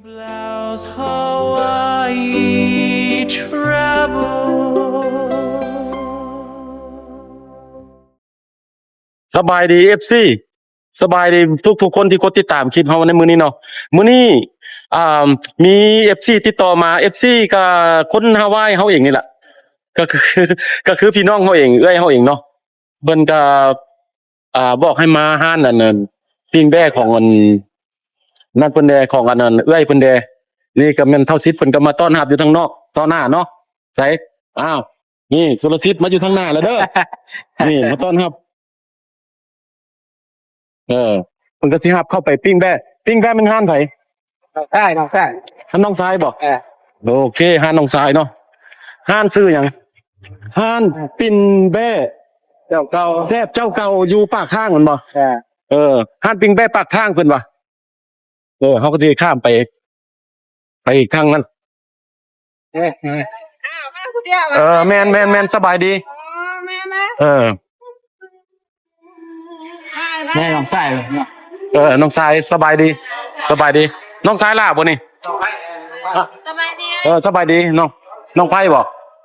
Blouse Hawaii Travel ສະບາຍດີ ເອັຟຊີ ສະບາຍດີທຸກໆຄົນທີ່ກົດຕິດຕາມຄລິບເຮົາໃນມື້ນີ້ເນາະ. ມື້ນີ້ ອ່າ ມີ ເອັຟຊີ ຕິດຕໍ່ມາ ເອັຟຊີ ກໍຄົນຮາວາຍເຮົາເອງນີ້ແຫຼະ ກໍຄື ກໍຄືພີ່ນ້ອງເຮົາເອງ ເອື້ອຍເຮົາເອງເນາະ. ເພິ່ນກໍ ອ່າ ບອກໃຫ້ມາຮ້ານອັນນັ້ນ ປີ້ງແບ້ຂອງອັນນັ້ນເພິ່ນແດ່ ຂອງອັນນັ້ນເອື້ອຍເພິ່ນແດ່. ນີ້ກໍແມ່ນທ້າວສິດ ເພິ່ນກໍມາຕ້ອນຮັບຢູ່ທາງນອກ ຕໍ່ໜ້າເນາະ. ໃສ ອ້າວ ນີ້ສຸລະສິດມາຢູ່ທາງໜ້າແລ້ວເດີ ນີ້ມາຕ້ອນຮັບ. ເອີ ເພິ່ນກໍຊິຮັບເຂົ້າໄປປີ້ງແບ້. ປີ້ງແບ້ແມ່ນຮ້ານໃຜ? ນ້ອງຊາຍ ນ້ອງຊາຍ ຮ້ານນ້ອງຊາຍບໍ? ເອີ ໂອເຄ ຮ້ານນ້ອງຊາຍເນາະ. ຮ້ານຊື່ຫຍັງ? ຮ້ານປີ້ງແບ້ເຈົ້າເກົ່າ ແຊບເຈົ້າເກົ່າ ຢູ່ປາກທາງແມ່ນບໍ່? ເອີ ເອີ ຮ້ານປີ້ງແບ້ປາກທາງເພິ່ນວ່າ. ເອີ ເຮົາກໍຊິຂ້າມໄປ ໄປອີກທາງນັ້ນ. ເອີ ເອີ ອ້າວ ມາຜູ້ດຽວຫວາ? ເອີ ແມ່ນໆໆ ສະບາຍດີ. ອໍ ມາໆ ເອີ ແມ່ນ້ອງຊາຍເນາະ. ເອີ ນ້ອງຊາຍ ສະບາຍດີ ສະບາຍດີ. ນ້ອງຊາຍຫຼ້າບໍ່ນີ້? ສະບາຍດີ. ເອີ ສະບາຍດີ ນ້ອງ ນ້ອງໄພບໍ?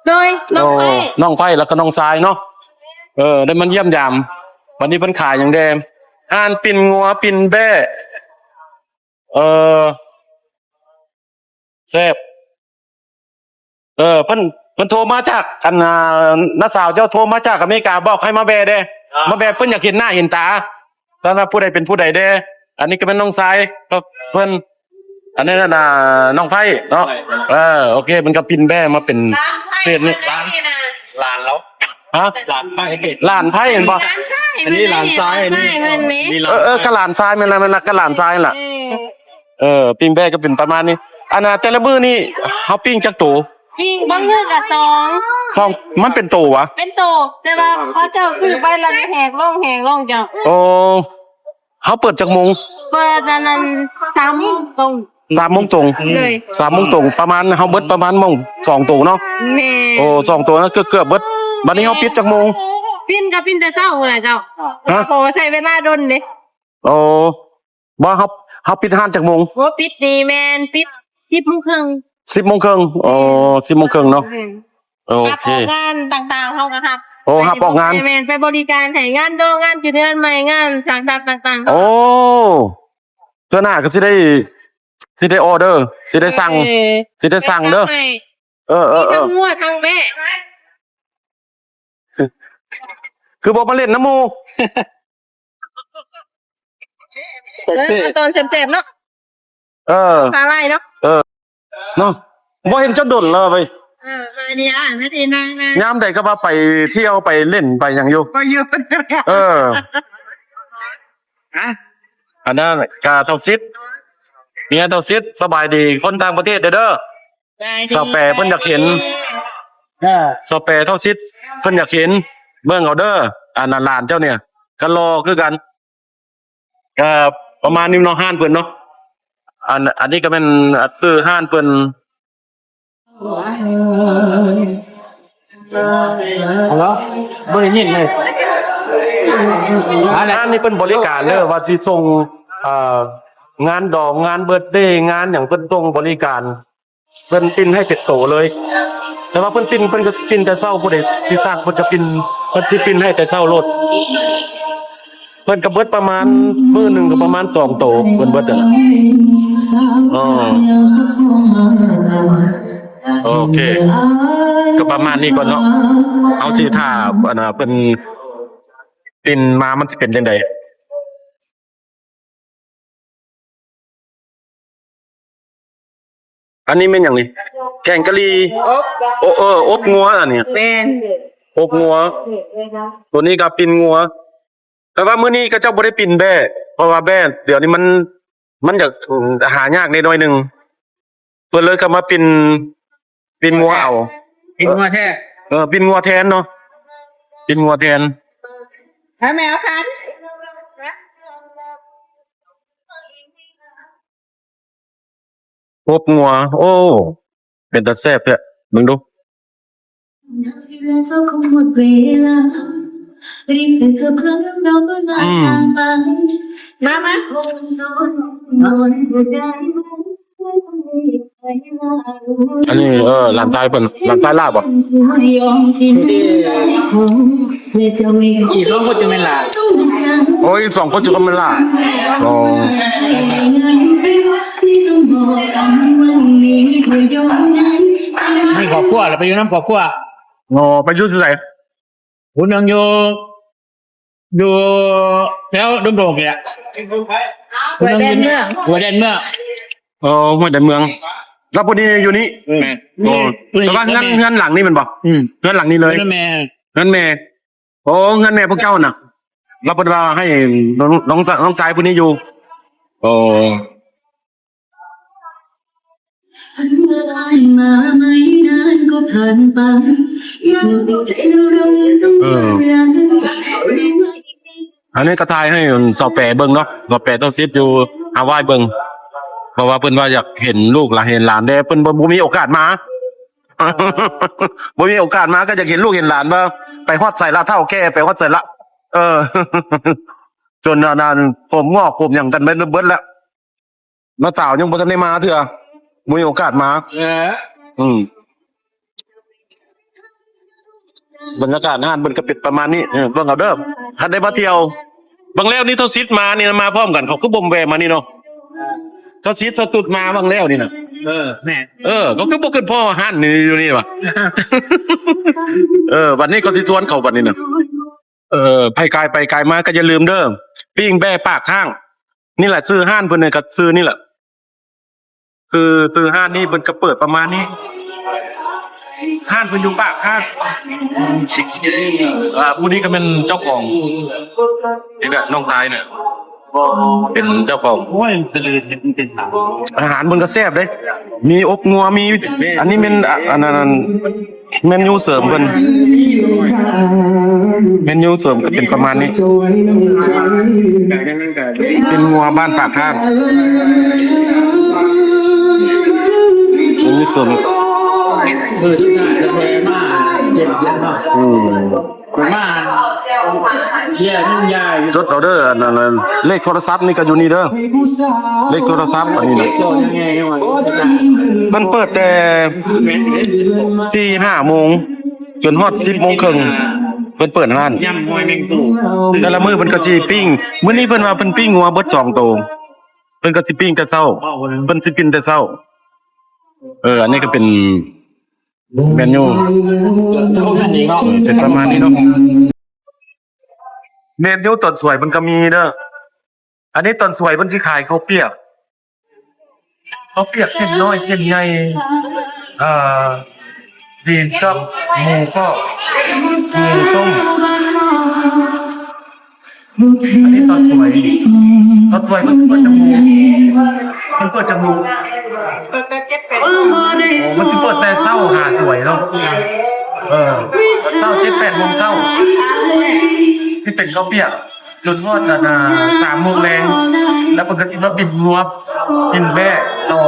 ໂດຍ ນ້ອງໄພ ນ້ອງໄພ ແລ້ວກໍນ້ອງຊາຍເນາະ. ເອີ ໄດ້ມາຢ້ຽມຢາມ. ບັດນີ້ເພິ່ນຂາຍຫຍັງແດ່? ຮ້ານປີ້ງງົວປີ້ງແບ້. ເອີ ແຊບ. ເອີ ເພິ່ນ ເພິ່ນໂທມາຈາກ ອັນ ນ້າ ນ້າສາວເຈົ້າໂທມາຈາກອາເມລິກາ ບອກໃຫ້ມາແບ້ແດ່. ມາແບ້ ເພິ່ນຢາກເຫັນໜ້າເຫັນຕາ ຖ້າວ່າຜູ້ໃດເປັນຜູ້ໃດແດ່. ອັນນີ້ກໍແມ່ນນ້ອງຊາຍເພິ່ນ ອັນນັ້ນ ອັນ ນ້ອງໄພເນາະ. ເອີ ໂອເຄ ມັນກໍປິ່ນແບ້ມາເປັນເຟສນີ້. ຫຼານ ຫຼານລາວ ຮະ? ຫຼານໄພ ຫຼານໄພແມ່ນບໍ່? ອັນນີ້ຫຼານຊາຍ ອັນນີ້ ເອີ ເອີ ກໍຫຼານຊາຍ ແມ່ນລະ ແມ່ນລະ ກໍຫຼານຊາຍລະ. ເອີ ເອີ ປີ້ງແບ້ກໍເປັນປະມານນີ້. ອັນນ່າ ແຕ່ລະມື້ນີ້ເຮົາປີ້ງຈັກໂຕ? ປີ້ງບາງມື້ກໍສອງ ສອງ ມັນເປັນໂຕຫວາ? ເປັນໂຕ ແຕ່ວ່າເຂົາເຈົ້າຊື້ໄປແລ້ວແຫກລົງ ແຫກລົງເຈົ້າ. ໂອ້ ເຮົາເປີດຈັກໂມງ? ເປີດອັນນັ້ນ ສາມໂມງຕົງ. ສາມໂມງຕົງ. ໂດຍ. ສາມໂມງຕົງ ປະມານ ເຮົາເບິດປະມານໂມງ ສອງໂຕເນາະ. ແມ່ນ. ໂອ້ ສອງໂຕນະ ເກືອບໆເບິດ. ບັດນີ້ເຮົາປິດຈັກໂມງ? ປິດກໍປິດແຕ່ເຊົ້າພຸ້ນແຫຼະເຈົ້າ. ຮະ? ເພາະວ່າໃຊ້ເວລາດົນເດ້. ໂອ້ ບໍ່ ເຮົາ ເຮົາປິດຮ້ານຈັກໂມງ? ໂອ້ ປິດນີ້ແມ່ນປິດສິບໂມງເຄິ່ງ. ສິບໂມງເຄິ່ງ. ໂອ້ ສິບໂມງເຄິ່ງເນາະ. ແມ່ນ. ໂອເຄ ຮັບອອກງານຕ່າງໆ ເຮົາກໍຮັບ. ໂອ້ ຮັບອອກງານ. ແມ່ນ ໄປບໍລິການໃຫ້ງານດອງ ງານຂຶ້ນເຮືອນໃໝ່ ງານສັງສັນຕ່າງໆ. ໂອ້ ເທື່ອໜ້າກໍຊິໄດ້ ຊິໄດ້ອໍເດີ ຊິໄດ້ສັ່ງ. ເອີ ຊິໄດ້ສັ່ງເດີ. ເອີ ເອີ ເອີ ທັງງົວທັງແບ້. ຄືບໍ່ມາຫຼິ້ນນຳໝູ່? ເອີ ເອົາຕອນແຊບໆເນາະ. ເອີ ສາຫຼ່າຍເນາະ. ເອີ ເນາະ ບໍ່ເຫັນເຈົ້າດົນແລ້ວເວີຍ. ເອີ ມານີ້ ມາທີ່ນາງນາງ ຍາມໃດກໍວ່າໄປທ່ຽວໄປຫຼິ້ນໄປຫຍັງຢູ່. ບໍ່ຢູ່. ເອີ ຮະ? ອັນນັ້ນກະເຖົ້າສິດ ເມຍເຖົ້າສິດ ສະບາຍດີ ຄົນຕ່າງປະເທດເດີ. ສາວແປເພິ່ນຢາກເຫັນ ເອີ ສາວແປເຖົ້າສິດເພິ່ນຢາກເຫັນ ເບິ່ງເອົາເດີ. ອັນນັ້ນຫຼານເຈົ້ານີ້ກໍຫຼໍ່ຄືກັນ. ກໍປະມານນີ້ເນາະ ຮ້ານເພິ່ນເນາະ. ອັນ ອັນນີ້ກໍແມ່ນ ອາ ຊື່ຮ້ານເພິ່ນ. ຮັລໂຫຼ ບໍ່ໄດ້ຍິນເລີຍ. ຮ້ານນີ້ເພິ່ນບໍລິການເດີ ວ່າຊິສົ່ງ ເອີ ງານດອງ ງານເບີດເດ ງານຫຍັງ ເພິ່ນສົ່ງບໍລິການ. ເພິ່ນປິ່ນໃຫ້ເປັນໂຕເລີຍ ແຕ່ວ່າເພິ່ນປິ່ນ ເພິ່ນກໍປິ່ນແຕ່ເຊົ້າ. ຜູ້ໃດຊິສັ່ງເພິ່ນກໍປິ່ນ ເພິ່ນຊິປິ່ນໃຫ້ແຕ່ເຊົ້າໂລດ. ເພິ່ນກໍເບິດປະມານມື້ໜຶ່ງກໍປະມານສອງໂຕ ເພິ່ນເບິດນັ້ນ. ອໍ ໂອເຄ ກໍປະມານນີ້ກ່ອນເນາະ. ເຮົາຊິຖ້າ ອັນນ່າ ເພິ່ນປິ່ນມາມັນຊິເປັນຈັ່ງໃດ. ອັນນີ້ແມ່ນຫຍັງນີ້? ແກງກະຫຼີ່ ອົບ ໂອ ເອີ ອົບງົວອັນນີ້. ແມ່ນ ອົບງົວ. ໂຕນີ້ກໍປິ່ນງົວ. ແຕ່ວ່າມື້ນີ້ເຂົາເຈົ້າບໍ່ໄດ້ປິ່ນແບ້ ເພາະວ່າແບ້ດຽວນີ້ມັນ ມັນຢາກ ຫາຍາກແດ່ໜ້ອຍໜຶ່ງ. ເພິ່ນເລີຍກໍມາປິ່ນ ປິ່ນງົວເອົາ. ປິ່ນງົວແທ້. ເອີ ປິ່ນງົວແທນເນາະ ປິ່ນງົວແທນ. ໃຫ້ແມ່ເອົາຄັນ ອົບງົວ. ໂອ້ ເປັນຕາແຊບແທ້ ເບິ່ງດູ. ອືມ ມາ ມາ. ອັນນີ້ ເອີ ຫຼານຊາຍເພິ່ນ ຫຼານຊາຍຫຼ້າບໍ່? ອີກສອງຄົນຈະແມ່ນຫຼ້າ. ໂອ້ຍ ສອງຄົນຈະກຳເປັນຫຼ້າ. ອໍ ມີຄອບຄົວແລ້ວ ໄປຢູ່ນຳຄອບຄົວ. ອໍ ໄປຢູ່ທີ່ໃສ? ຜູ້ໜຶ່ງຢູ່ ຢູ່ແຖວດົງໂດກນີ້ແຫຼະ. ຫ້ວຍແດນເມືອງ ຫ້ວຍແດນເມືອງ. ອໍ ຫ້ວຍແດນເມືອງ. ແລ້ວຜູ້ນີ້ຢູ່ນີ້? ແມ່ນ. ອໍ ແຕ່ວ່າເຮືອນ ເຮືອນຫຼັງນີ້ແມ່ນບໍ່? ອືມ ເຮືອນຫຼັງນີ້ເລີຍ. ເຮືອນແມ່ ເຮືອນແມ່. ໂອ້ ເຮືອນແມ່ພວກເຈົ້ານະ. ແລ້ວເພິ່ນວ່າໃຫ້ນ້ອງ ນ້ອງ ນ້ອງຊາຍຜູ້ນີ້ຢູ່. ອໍ ເອີ ອັນນີ້ກໍຖ່າຍໃຫ້ສາວແປເບິ່ງເນາະ ສາວແປເຕົ້າຊິດຢູ່ຮາວາຍເບິ່ງ ເພາະວ່າເພິ່ນວ່າຢາກເຫັນລູກຫຼານເຫັນຫຼານແດ່ ເພິ່ນບໍ່ ບໍ່ມີໂອກາດມາ ບໍ່ມີໂອກາດມາ ກໍຢາກເຫັນລູກເຫັນຫຼານວ່າໄປຮອດໃສລະ ເຖົ້າແກ່ໄປຮອດໃສລະ. ເອີ ຈົນອັນນັ້ນ ຜົມງອກຜົມຫຍັງກັນເບິດ ເບິດແລ້ວ. ນ້າສາວຍັງບໍ່ທັນໄດ້ມາເທື່ອ ບໍ່ມີໂອກາດມາ. ເອີ ອືມ ບັນຍາກາດຮ້ານເພິ່ນກໍເປັນປະມານນີ້. ເອີ ເບິ່ງເອົາເດີ ຄັນໄດ້ມາທ່ຽວ. ບາງແລ້ວນີ້ເທົ່າຊິດມານີ້ນະ ມາພ້ອມກັນ ເຂົາຄືບໍ່ແວ່ມານີ້ເນາະ. ເທົ່າຊິດເທົ່າຕຸດມາບາງແລ້ວນີ້ນະ. ເອີ ແມ່ນ. ເອີ ເຂົາຄືບໍ່ຂຶ້ນພໍ້ຮ້ານນີ້ຢູ່ນີ້ຫວາ. ເອີ ບັດນີ້ກໍຊິຊວນເຂົາບັດນີ້ນະ. ເອີ ໃຜກາຍໄປກາຍມາກໍຢ່າລືມເດີ ປີ້ງແບ້ປາກທາງ. ນີ້ແຫຼະ ຊື່ຮ້ານເພິ່ນນີ້ກໍຊື່ນີ້ແຫຼະ ຄື ຊື່ຮ້ານນີ້ເພິ່ນກໍເປີດປະມານນີ້ ຮ້ານເພິ່ນຢູ່ປາກທາງ. ອ່າ ຜູ້ນີ້ກໍແມ່ນເຈົ້າຂອງ ນີ້ແຫຼະ ນ້ອງຊາຍນີ້ເປັນເຈົ້າຂອງ. ໂອ້ຍ ມັນຈະເລີນ ມັນເປັນ ອາຫານເພິ່ນກໍແຊບເດ້ ມີອົບງົວ ມີ ອັນນີ້ແມ່ນ ອາ ອັນນັ້ນ ເມນູເສີມເພິ່ນ ເມນູເສີມກໍເປັນປະມານນີ້ ເປັນງົວບ້ານປາກທາດ ເມນູເສີມ. ອືມ ມາ ເຢ້ຍ ຍາ ຈົດເອົາເດີ ອັນນັ້ນ ເລກໂທລະສັບນີ້ກໍຢູ່ນີ້ເດີ ເລກໂທລະສັບອັນນີ້ນະ ເພິ່ນເປີດແຕ່ສີ່ຫ້າໂມງ ຈົນຮອດສິບໂມງເຄິ່ງ ເພິ່ນເປີດຮ້ານ. ແຕ່ລະມື້ເພິ່ນກໍຊິປີ້ງ ມື້ນີ້ເພິ່ນວ່າເພິ່ນປີ້ງງົວເບິດສອງໂຕ ເພິ່ນກໍຊິປີ້ງແຕ່ເຊົ້າ ເພິ່ນຊິປີ້ງແຕ່ເຊົ້າ. ເອີ ອັນນີ້ກໍເປັນ ແມ່ນຢູ່ ເປັນປະມານນີ້ເນາະ ແມ່ນຢູ່ ຕອນສວຍເພິ່ນກໍມີເດີ. ອັນນີ້ຕອນສວຍເພິ່ນຊິຂາຍເຂົ້າປຽກ ເຂົ້າປຽກເສັ້ນນ້ອຍເສັ້ນໃຫຍ່ ເອີ ຕີນກັບໝູກອບ ໝູຕົ້ມ. ອັນນີ້ຕອນສວຍ ຕອນສວຍເພິ່ນເປີດຈັກໂມງ? ເພິ່ນເປີດຈັກໂມງ? ເປີດແຕ່ເຈັດແປດໂມງ. ໂອ້ ເພິ່ນຊິເປີດແຕ່ເຊົ້າຫາສວຍເນາະ. ເອີ ເຊົ້າເຈັດແປດໂມງເຊົ້າ ຊິເປັນເຂົ້າປຽກຈົນຮອດອັນນ່າສາມໂມງແລງ ແລ້ວເພິ່ນກໍຊິມາປີ້ງງົວປີ້ງແບ້ຕໍ່.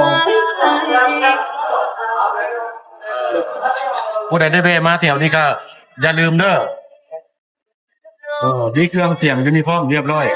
ຜູ້ໃດໄດ້ແວ່ມາແຖວນີ້ກໍຢ່າລືມເດີ. ເອີ ມີເຄື່ອງສຽງຢູ່ນີ້ພ້ອມຮຽບຮ້ອຍ.